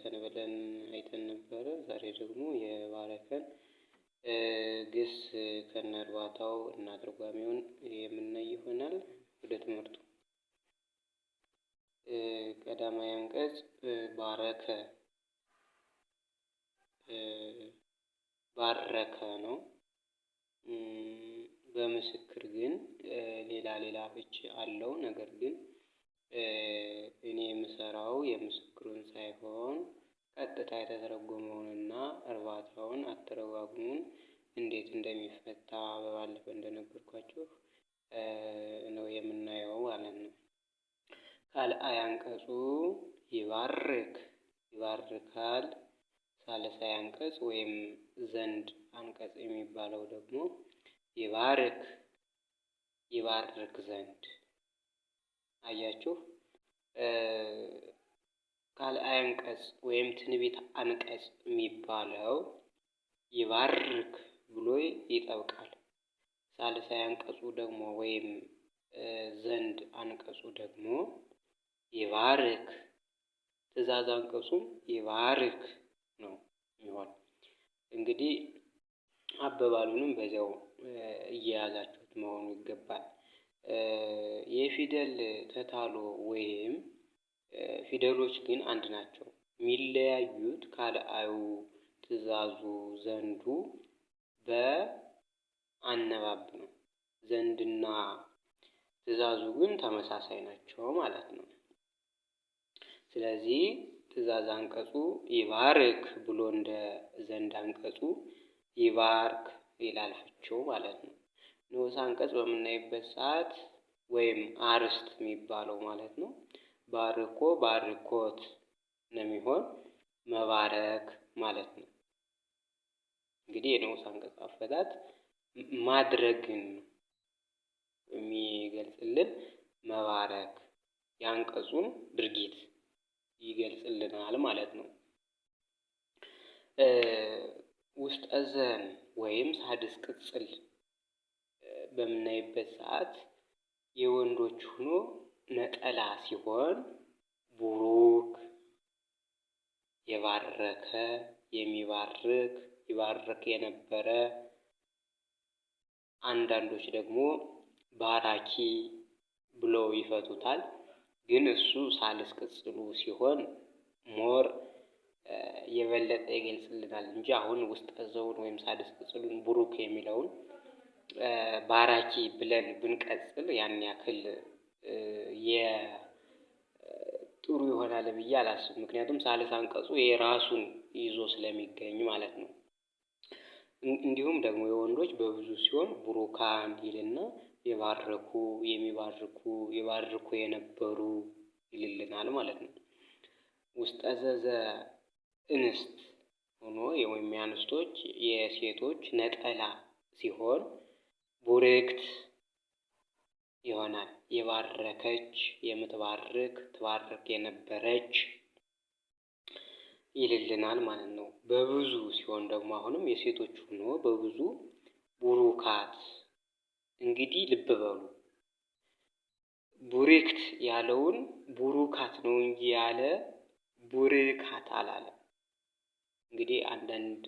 ባረከን ብለን አይተን ነበረ። ዛሬ ደግሞ የባረከን ግስ ከነእርባታው እና ትርጓሜውን የምናይ ይሆናል። ወደ ትምህርቱ። ቀዳማዊ አንቀጽ ባረከ ባረከ ነው። በምስክር ግን ሌላ ሌላ ፍቺ አለው። ነገር ግን እኔ የምሰራው የምስክሩን ሳይሆን ቀጥታ የተተረጎመውንና እርባታውን አተረጓጉሙን እንዴት እንደሚፈታ በባለፈው እንደነገርኳችሁ ነው የምናየው ማለት ነው። ካልአይ አንቀጹ ይባርክ ይባርካል። ሳልሳይ አንቀጽ ወይም ዘንድ አንቀጽ የሚባለው ደግሞ ይባርክ ይባርክ ዘንድ። አያችሁ፣ ካልአይ አንቀጽ ወይም ትንቢት አንቀጽ የሚባለው ይባርክ ብሎ ይጠብቃል። ሳልሳይ አንቀጹ ደግሞ ወይም ዘንድ አንቀጹ ደግሞ ይባርክ፣ ትእዛዝ አንቀጹም ይባርክ ነው የሚሆን። እንግዲህ አበባሉንም በዚያው እየያዛችሁት መሆኑ ይገባል። የፊደል ተታሎ ወይም ፊደሎች ግን አንድ ናቸው። የሚለያዩት ካልአዩ፣ ትእዛዙ፣ ዘንዱ በአነባብ ነው። ዘንድና ትእዛዙ ግን ተመሳሳይ ናቸው ማለት ነው። ስለዚህ ትእዛዝ አንቀጹ ይባርክ ብሎ እንደ ዘንድ አንቀጹ ይባርክ ይላል ፍቺው ማለት ነው። ንዑስ አንቀጽ በምናይበት ሰዓት ወይም አርስት የሚባለው ማለት ነው። ባርኮ ባርኮት ነው የሚሆን፣ መባረክ ማለት ነው። እንግዲህ የንዑስ አንቀጽ አፈታት ማድረግን የሚገልጽልን መባረክ የአንቀጹን ድርጊት ይገልጽልናል ማለት ነው። ውስጠ ዘን ወይም ሳድስ ቅጽል በምናይበት ሰዓት የወንዶች ሆኖ ነጠላ ሲሆን ቡሩክ፣ የባረከ፣ የሚባርክ፣ ይባርክ የነበረ፣ አንዳንዶች ደግሞ ባራኪ ብለው ይፈቱታል። ግን እሱ ሳልስ ቅጽሉ ሲሆን more የበለጠ ይገልጽልናል እንጂ አሁን ውስጠ ዘውን ወይም ሳድስ ቅጽሉን ቡሩክ የሚለውን ባራኪ ብለን ብንቀጽል ያን ያክል ጥሩ ይሆናል ብዬ አላስብም። ምክንያቱም ሳልስ አንቀጹ የራሱን ይዞ ስለሚገኝ ማለት ነው። እንዲሁም ደግሞ የወንዶች በብዙ ሲሆን ቡሩካን ይልና የባረኩ፣ የሚባርኩ፣ ይባርኩ የነበሩ ይልልናል ማለት ነው። ውስጠ ዘዘ እንስት ሆኖ ወይም የአንስቶች የሴቶች ነጠላ ሲሆን ቡርክት ይሆናል። የባረከች፣ የምትባርክ፣ ትባርክ የነበረች ይልልናል ማለት ነው። በብዙ ሲሆን ደግሞ አሁንም የሴቶች ሆኖ በብዙ ቡሩካት። እንግዲህ ልብ በሉ፣ ቡርክት ያለውን ቡሩካት ነው እንጂ ያለ ቡርካት አላለም። እንግዲህ አንዳንድ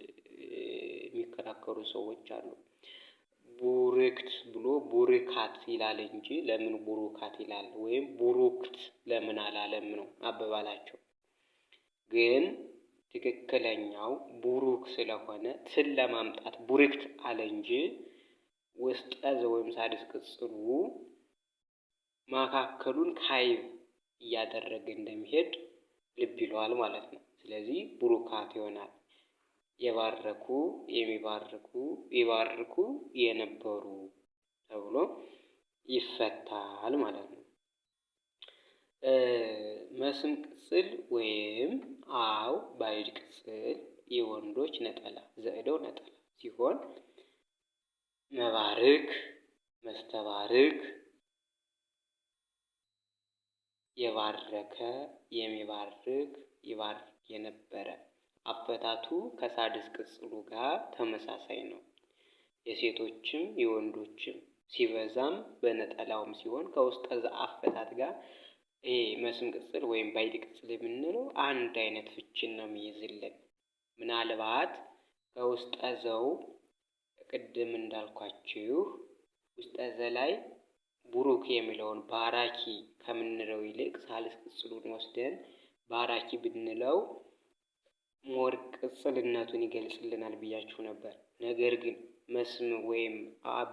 የሚከራከሩ ሰዎች አሉ። ቡርክት ብሎ ቡርካት ይላል እንጂ ለምን ቡሩካት ይላል ወይም ቡሩክት ለምን አላለም ነው አበባላቸው። ግን ትክክለኛው ቡሩክ ስለሆነ ትን ለማምጣት ቡርክት አለ እንጂ ውስጠ ወይም ሳድስ ቅጽሉ መካከሉን ካይብ እያደረገ እንደሚሄድ ልብ ይለዋል ማለት ነው። ስለዚህ ቡሩካት ይሆናል። የባረኩ፣ የሚባርኩ፣ ይባርኩ የነበሩ ተብሎ ይፈታል ማለት ነው። መስም ቅጽል ወይም አው ባዕድ ቅጽል የወንዶች ነጠላ ዘእደው ነጠላ ሲሆን መባርክ፣ መስተባርክ፣ የባረከ፣ የሚባርክ፣ ይባርክ የነበረ አፈታቱ ከሳድስ ቅጽሉ ጋር ተመሳሳይ ነው። የሴቶችም የወንዶችም ሲበዛም በነጠላውም ሲሆን ከውስጠ ዘ አፈታት ጋር ይሄ መስም ቅጽል ወይም ባዕድ ቅጽል የምንለው አንድ አይነት ፍቺን ነው የሚይዝልን። ምናልባት ከውስጠ ዘው ቅድም እንዳልኳችሁ ውስጠ ዘ ላይ ቡሩክ የሚለውን ባራኪ ከምንለው ይልቅ ሳልስ ቅጽሉን ወስደን ባራኪ ብንለው more ቅጽልነቱን ይገልጽልናል ብያችሁ ነበር። ነገር ግን መስም ወይም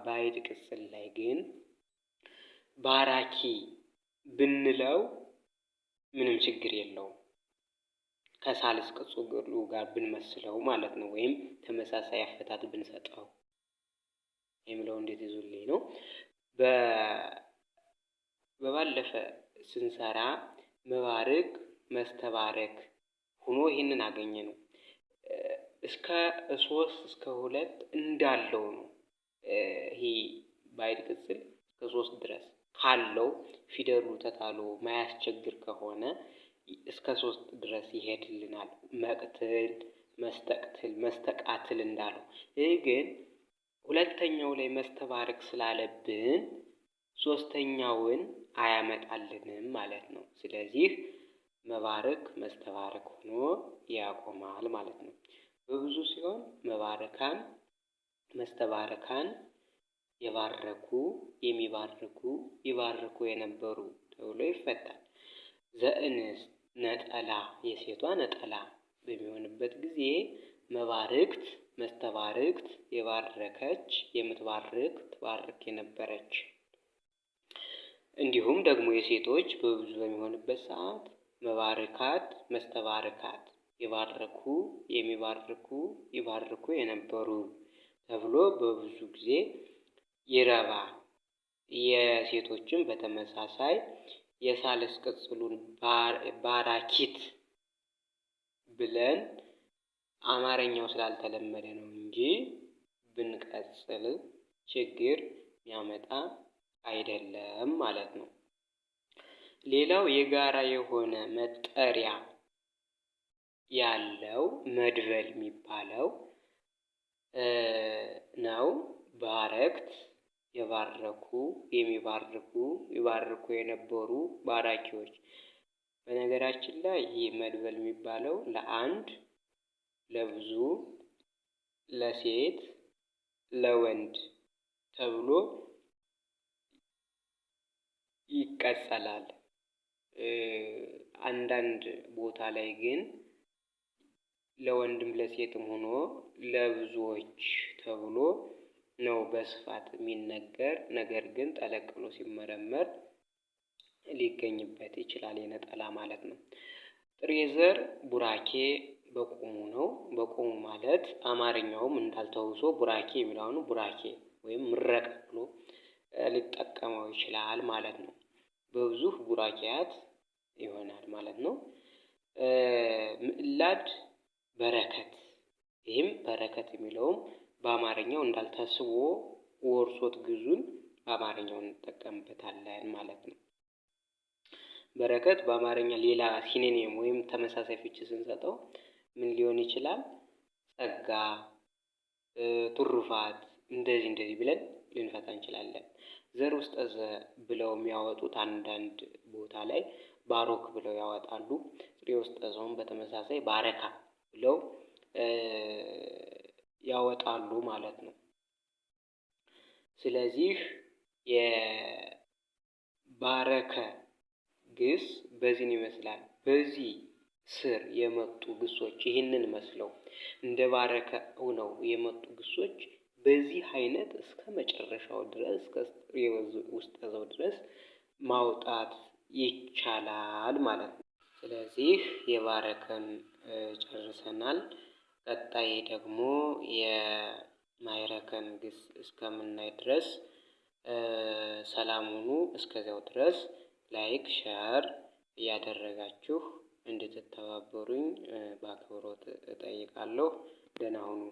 ባዕድ ቅጽል ላይ ግን ባራኪ ብንለው ምንም ችግር የለውም። ከሳልስ ቅጽሉ ጋር ብንመስለው ማለት ነው። ወይም ተመሳሳይ አፈታት ብንሰጠው የሚለው እንዴት ይዙልኝ ነው። በባለፈ ስንሰራ መባርክ መስተባረክ ሆኖ ይህንን አገኘ ነው። እስከ 3 እስከ 2 እንዳለው ነው። ይሄ ባዕድ ቅጽል እስከ 3 ድረስ ካለው ፊደሉ ተታሎ ማያስቸግር ከሆነ እስከ 3 ድረስ ይሄድልናል። መቅትል፣ መስተቅትል፣ መስተቃትል እንዳለው። ይህ ግን ሁለተኛው ላይ መስተባረክ ስላለብን ሶስተኛውን አያመጣልንም ማለት ነው። ስለዚህ መባረክ መስተባረክ ሆኖ ያቆማል ማለት ነው። በብዙ ሲሆን መባረካን፣ መስተባረካን፣ የባረኩ፣ የሚባርኩ፣ ይባርኩ የነበሩ ተብሎ ይፈታል። ዘእንስት ነጠላ የሴቷ ነጠላ በሚሆንበት ጊዜ መባርክት፣ መስተባርክት፣ የባረከች፣ የምትባርክ፣ ትባርክ የነበረች። እንዲሁም ደግሞ የሴቶች በብዙ በሚሆንበት ሰዓት መባርካት፣ መስተባርካት፣ የባረኩ፣ የሚባርኩ፣ ይባርኩ የነበሩ ተብሎ በብዙ ጊዜ ይረባል። የሴቶችም በተመሳሳይ የሳልስ ቅጽሉን ባራኪት ብለን አማርኛው ስላልተለመደ ነው እንጂ ብንቀጽል ችግር የሚያመጣ አይደለም ማለት ነው። ሌላው የጋራ የሆነ መጠሪያ ያለው መድበል የሚባለው ነው። ባረክት የባረኩ፣ የሚባርኩ፣ ይባርኩ የነበሩ ባራኪዎች። በነገራችን ላይ ይህ መድበል የሚባለው ለአንድ፣ ለብዙ፣ ለሴት፣ ለወንድ ተብሎ ይቀጸላል። አንዳንድ ቦታ ላይ ግን ለወንድም ለሴትም ሆኖ ለብዙዎች ተብሎ ነው በስፋት የሚነገር። ነገር ግን ጠለቅ ብሎ ሲመረመር ሊገኝበት ይችላል የነጠላ ማለት ነው። ጥሬ ዘር ቡራኬ በቁሙ ነው። በቁሙ ማለት አማርኛውም እንዳልተውሶ ቡራኬ የሚለውን ቡራኬ ወይም ምረቅ ብሎ ሊጠቀመው ይችላል ማለት ነው። በብዙ ቡራኬያት ይሆናል ማለት ነው። ምዕላድ በረከት፣ ይህም በረከት የሚለውም በአማርኛው እንዳልተስቦ ወርሶት ግዙን በአማርኛው እንጠቀምበታለን ማለት ነው። በረከት በአማርኛ ሌላ ሲኖኒም ወይም ተመሳሳይ ፍቺ ስንሰጠው ምን ሊሆን ይችላል? ጸጋ፣ ትሩፋት፣ እንደዚህ እንደዚህ ብለን ልንፈታ እንችላለን። ዘር ውስጠ ዘ ብለው የሚያወጡት አንዳንድ ቦታ ላይ ባሮክ ብለው ያወጣሉ። ጥሬ ውስጠ ዘውን በተመሳሳይ ባረካ ብለው ያወጣሉ ማለት ነው። ስለዚህ የባረከ ግስ በዚህን ይመስላል። በዚህ ስር የመጡ ግሶች ይህንን መስለው እንደ ባረከ ሆነው የመጡ ግሶች በዚህ አይነት እስከ መጨረሻው ድረስ እስከ ውስጠ ዘው ድረስ ማውጣት ይቻላል ማለት ነው። ስለዚህ የባረከን ጨርሰናል። ቀጣይ ደግሞ የማይረከን ግስ እስከምናይ ድረስ ሰላም ሁኑ። እስከዚያው ድረስ like፣ share እያደረጋችሁ እንድትተባበሩኝ በአክብሮት እጠይቃለሁ። ደህና ሁኑ።